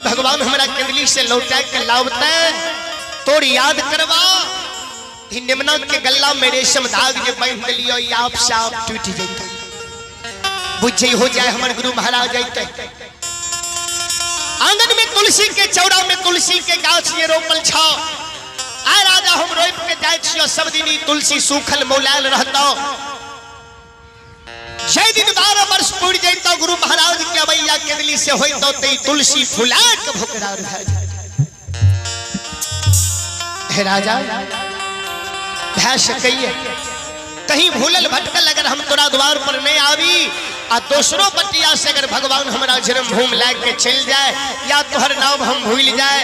भगवान हमरा केंदली से लौटा के लावते तोर याद करवा ही निमना के गल्ला में रेशम धाग जे बांध लियो ई आप से आप टूट जैते बुझे हो जाए हमर गुरु महाराज जैते। आंगन में तुलसी के चौड़ा में तुलसी के गाछ ये रोपल छो आ राजा हम रोप के जाए छियो सब दिन ई तुलसी सूखल मौलायल रहतो। जय दिन 12 वर्ष पूर जैतो गुरु महाराज के अबैया केदली से होइतो ते तुलसी फुला के भोकरार भए जाए। हे राजा भए सकैये कहीं भूलल भटकल अगर हम तोरा द्वार पर नहीं आवी आ दोसरो बटिया से अगर भगवान हमरा जन्मभूमि लाए के चल जाए या तोहर नाम हम भूल जाए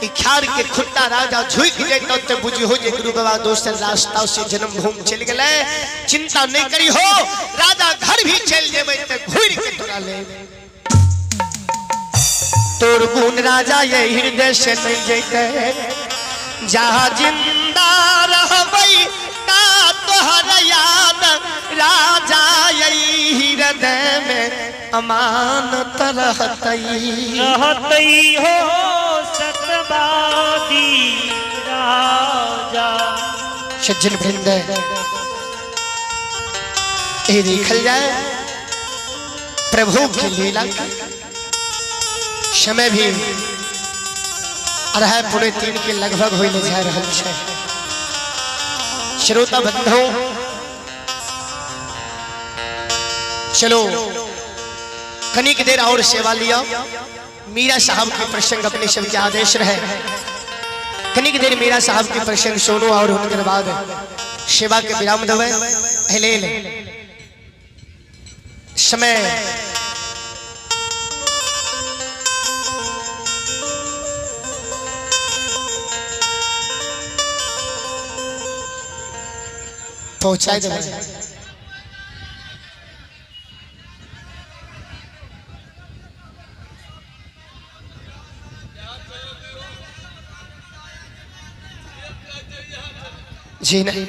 ई खार के खुट्टा राजा झुक जैतो ते बुझी हो जे गुरु बाबा दोसर रास्ता से जन्मभूमि चल गेलै। चिंता नहीं करी हो राजा घर भी चल जेबै ते घुर के तोरा ले तोर गुण राजा ये हृदय से नहीं जैते जा जिंदा रहबै ता तोहर याद राजा ये हृदय में अमानत रहतई रहतई हो सतवादी राजा। सज्जन वृंद ये देखल जाए प्रभु की लीला के समय भी 2:30-2:45 के लगभग होइले जा रहल छै। श्रोता बंधु चलो कनिक देर और सेवा लिया। मीरा साहब के प्रसंग अपने सबके आदेश रहे, कनिक देर मीरा साहब के प्रसंग सुनो और उनके बाद सेवा के विराम देवे। ले ले समय पहुंचाए देवे। जी नहीं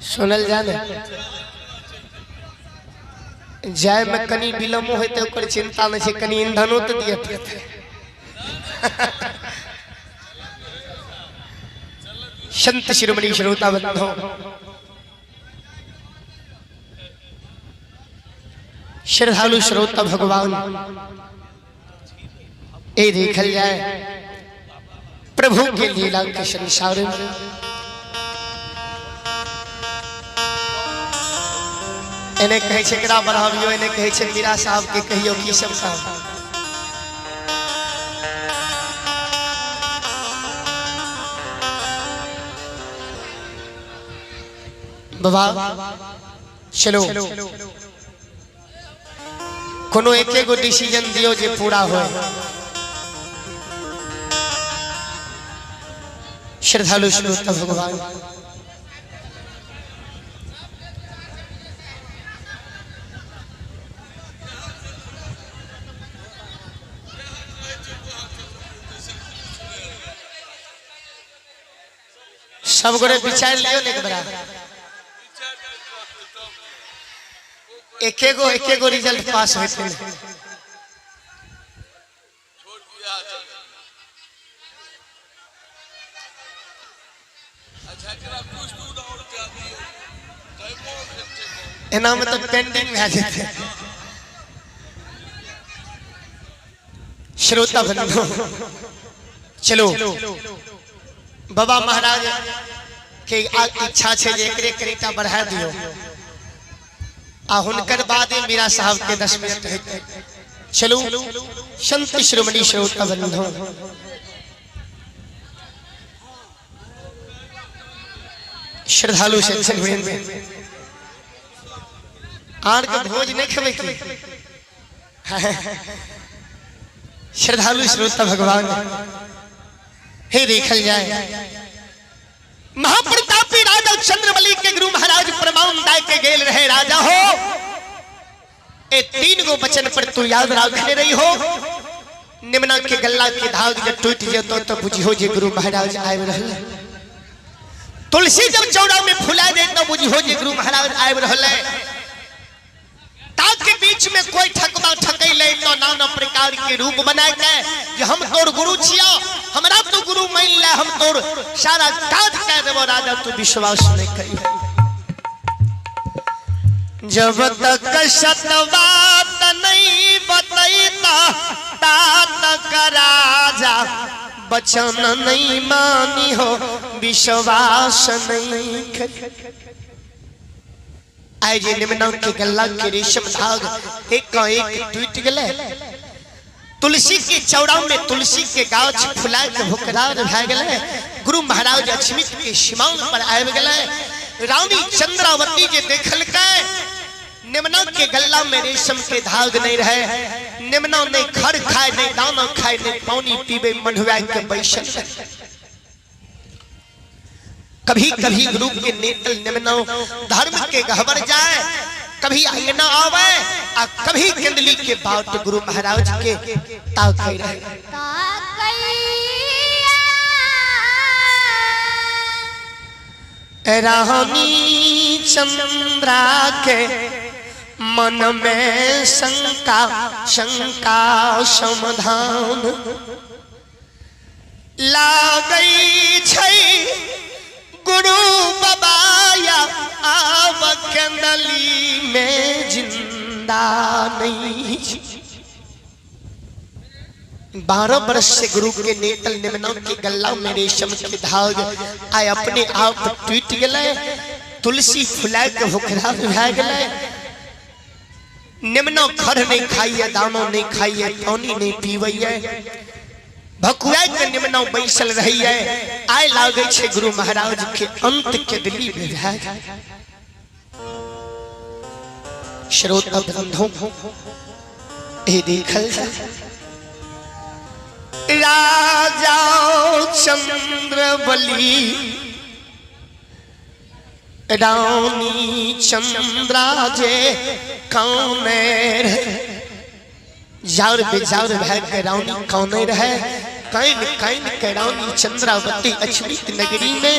सुनल जाने जाय में कनी विलम्ब होते ओकर चिंता नहीं छै, कनी ईंधनो तो दिए पड़ते। संत शिरोमणि श्रोता बंधो श्रद्धालु श्रोता भगवान ए देखल जाए प्रभु के लीला के संसार में एने कहै छै एकरा बढ़ाबियो, एने कहै छै मीरा साहब के कहियो की सब काम। बाबा चलो कोनो एक एगो डिसीजन दियो जे पूरा हो। श्रद्धालु श्रोता भगवान सब गोरे विचार लियो ने एक बरा एकेगो रिजल्ट पास होते हैं। एना में तो पेंडिंग भए जेतै। श्रोता बंधु चलो बाबा महाराज के इच्छा छै जे एकरे करीटा बढ़ा दियो आ हुनकर बाद मीरा साहब के 10 मिनट हेतै। चलू संत शिरोमणि श्रोता बंधु श्रद्धालु सज्जन वृंद आर के भोज नहीं खेबै की? श्रद्धालु श्रोता भगवान हे देखल जाए महाप्रतापी राजा चंद्रबली के गुरु महाराज प्रमाण दाय के गेल रहे राजा हो ए 3 गो वचन पर तू याद रखने रही हो। निमना के गल्ला के धाग जब टूट जेतो तो बुझियो जे गुरु महाराज आबि रहल। तुलसी जब चौड़ा में फुला देतो आबि रहल है। ताकि बीच में कोई ठकबा ठकै तो नाना प्रकार के रूप बनाए के जे हम तोर गुरु छियो, हमरा तू गुरु मान ले, हम तोर सारा काज कह देबो। राजा तू विश्वास नहीं करी। जब तक सत बात नहीं बतैता ता तक राजा बचन नहीं मानी हो, विश्वास नहीं करी। आए जे निमना के गल्ला के रेशम धाग एक का एक टूट गले। तुलसी के चौड़ा में तुलसी के गाछ फुला के भुकरार भए गेले। गुरु महाराज अछमित के सीमान पर आबि गेले। रानी चंद्रावती जे देखलकै निमना के गल्ला में रेशम के धाग नहीं रहे, निमना नहीं खर खाए, नहीं दाना खाए, नहीं पानी पीबे, मनुआ के बैसल। कभी कभी गुरु के नेतल निमना धर्म के गहबर जाए, कभी अंगना आवे आ कभी कंदली के बाट गुरु महाराज के ताके रहे। रानी चंद्रा के मन में शंका शंका समाधान लागई छै गुरु बाबाया आब कंदली में जिंदा नहीं। 12 वर्ष से गुरु के नेतल निमना के गल्ला में रेशम के धाग आय अपने आप टूट गए। तुलसी फुला के भुखरा भए गए। निमनो खर नहीं खाइए, दानो नहीं खाइए, पानी नहीं पीवैये, भकुआ के निमनो बैसल रहिए। आय लागै छै गुरु महाराज के अंत के दिल्ली में भए। श्रोता बंधु ए देखल राजा चंद्रबली रानी चंद्रा जे कौन जार बेजार भय के रानी कौन रहे। Can can के रानी चंद्रावती अछमित नगरी में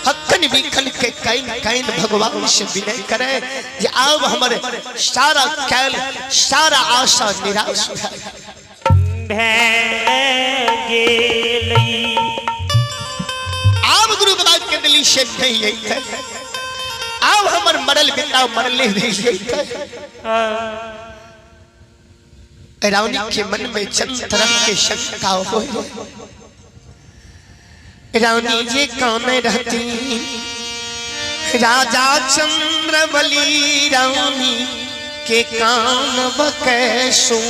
हक्कन बिखन के can can भगवान से विनय करे जे आब हमर सारा कैल सारा आशा निराश गेलै। आब गुरु बाबा के दिली से नहीं अइतै, आब हमर मरल बेटा मरले नहीं अइतै। रानी के मन में चंद तरह के शंका हो। रानी जी कौन रहती राजा चंद्रबली रानी के कान बकैसू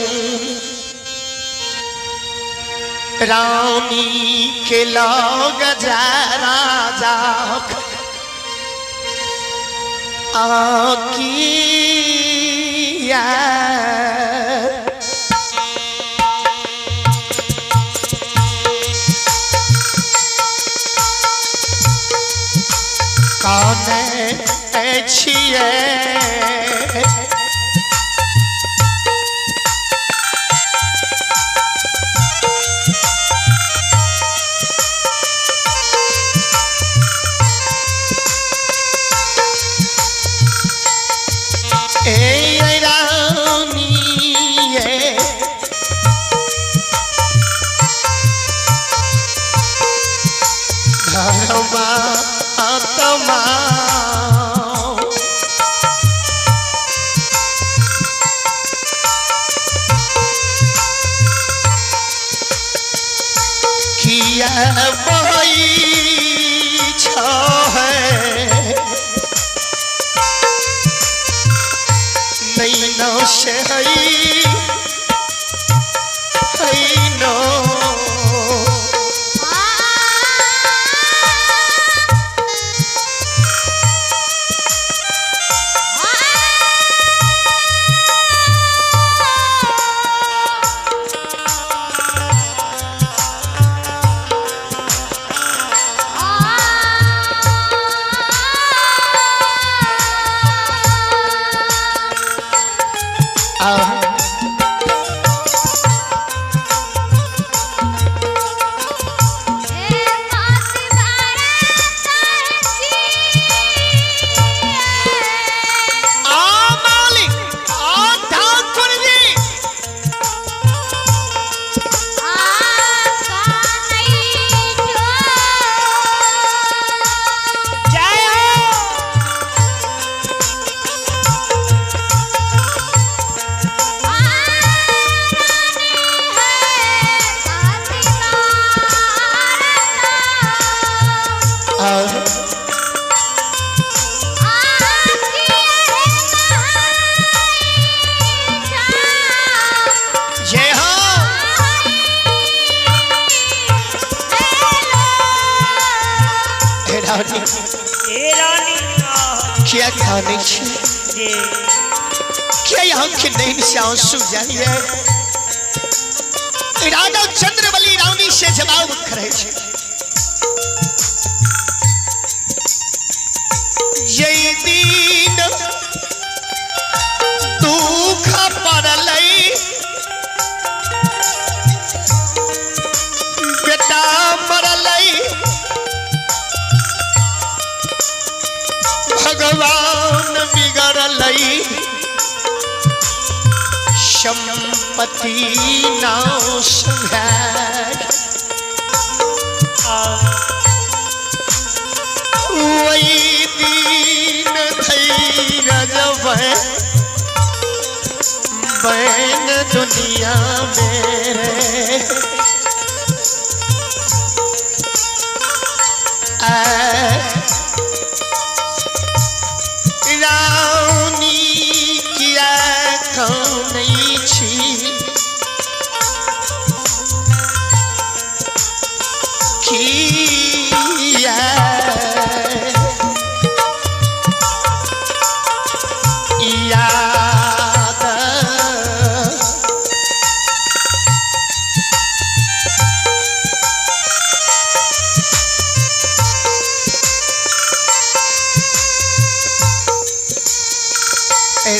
रानी के लोग जा राजा आकिया कौन छिए ए रानी ये धर्मा आत्मा किया बही छो है नहीं नो से हई हई नो आ किया कानै छी? जे किया आंख नैन से आंसू जाइए? राजा चंद्रबली रानी से जवाब करे छे, जय दिन दुख पड़लै, बेटा मरलै, भगवान बिगड़लै, संपत्ति नाश भए, आ वही दिन धैरज बैन दुनिया मेरे। रानी किया कौन छी? किया याद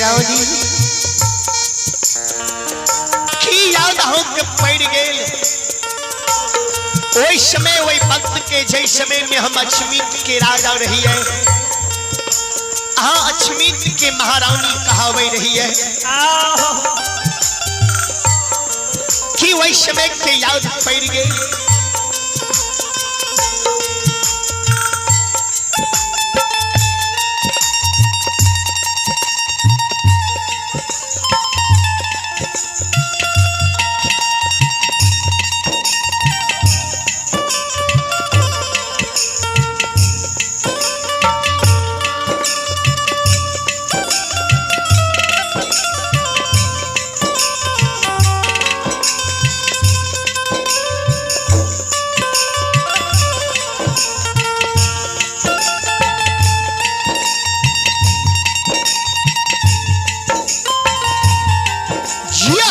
रानी की याद अहाँके पड़ि गेल ओहि समय, ओहि वक्त के, जै समय में हम अक्षमित के राजा रहिए, अहाँ अक्षमित के महारानी कहावे रहिए, आहो कि वही समय के याद पड़ गेल? जिया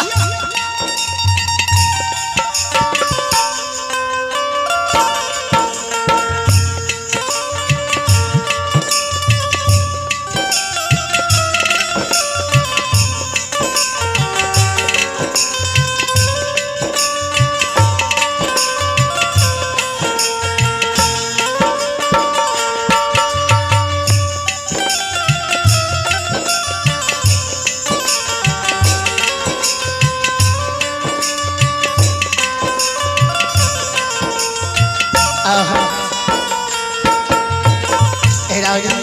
आहा। ए राजा,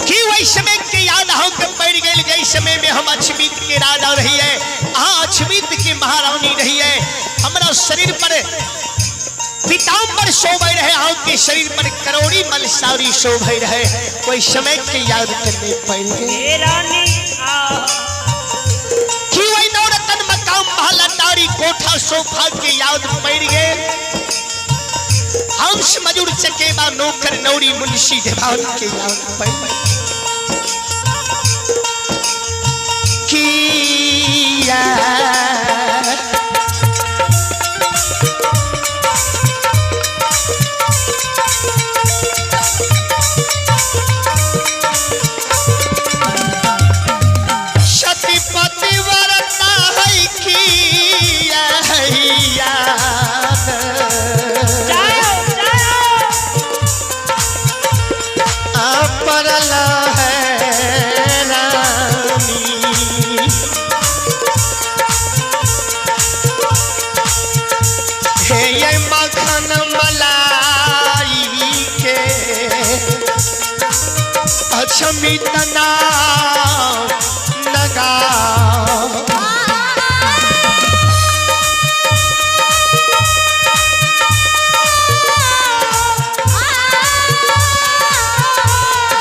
कि वही समय के याद अहाँके पड़ि गेल, जै समय में हम अक्षमित के राजा रहिए, अहाँ अक्षमित के महारानी रहिए? हमरा शरीर पर पीताम्बर शोभे रहे, अहाँके शरीर पर करोड़ी मल साड़ी शोभे रहे, ओहि समय के याद करने पड़ि गेल? हे रानी आ कि वही नवरत्न मकाम महल अटारी कोठा सोफा के याद पड़ि गेल? हंस मजूर चकेबा नौकर नौरी मुंशी देवान के याद पड़ि गेल? किया सतीपति वरता है किया है याद जाओ जाओ अपरल है रानी, हे ये मखन मलाई के अक्षमित नाम नगा।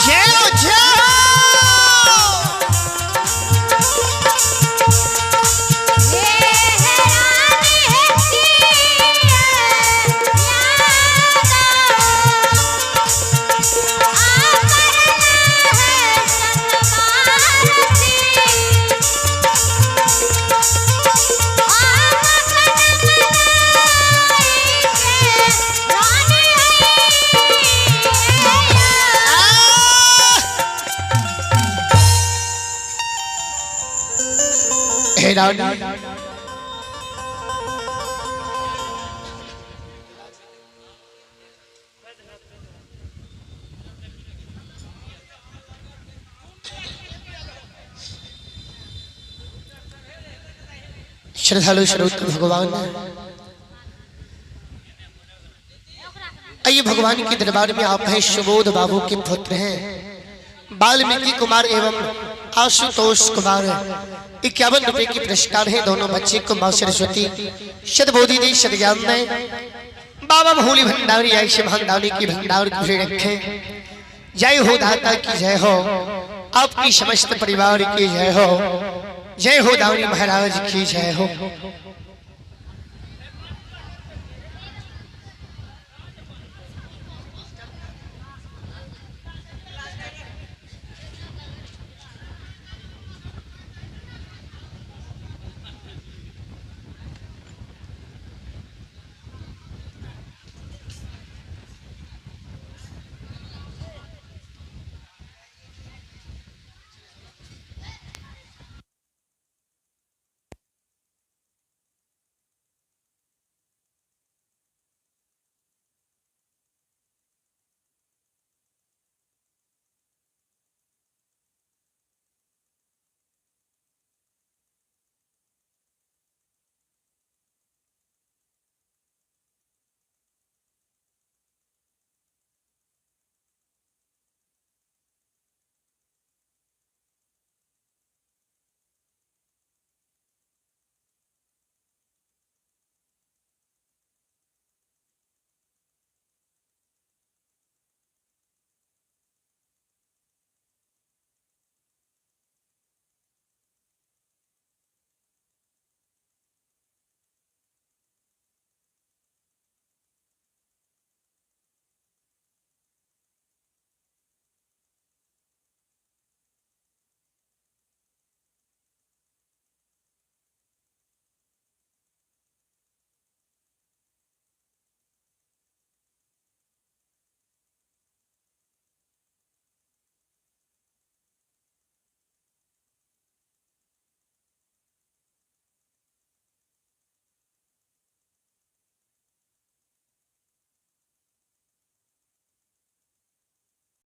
JO JO Yeah. हैरानी। श्रद्धालु श्रोत भगवान, आइए भगवान के दरबार में आप हैं। सुबोध बाबू के पुत्र हैं वाल्मीकि कुमार एवं आशुतोष कुमार। 51 रुपए की पुरस्कार है दोनों बच्चे को। माँ सरस्वती सदबोधि दी सदज्ञान में बाबा भोली भंडारी ऐसे भंडारी की भंडार की रखें। जय हो दाता की जय हो, आपकी समस्त परिवार की जय हो, जय हो दाऊरी महाराज की जय हो।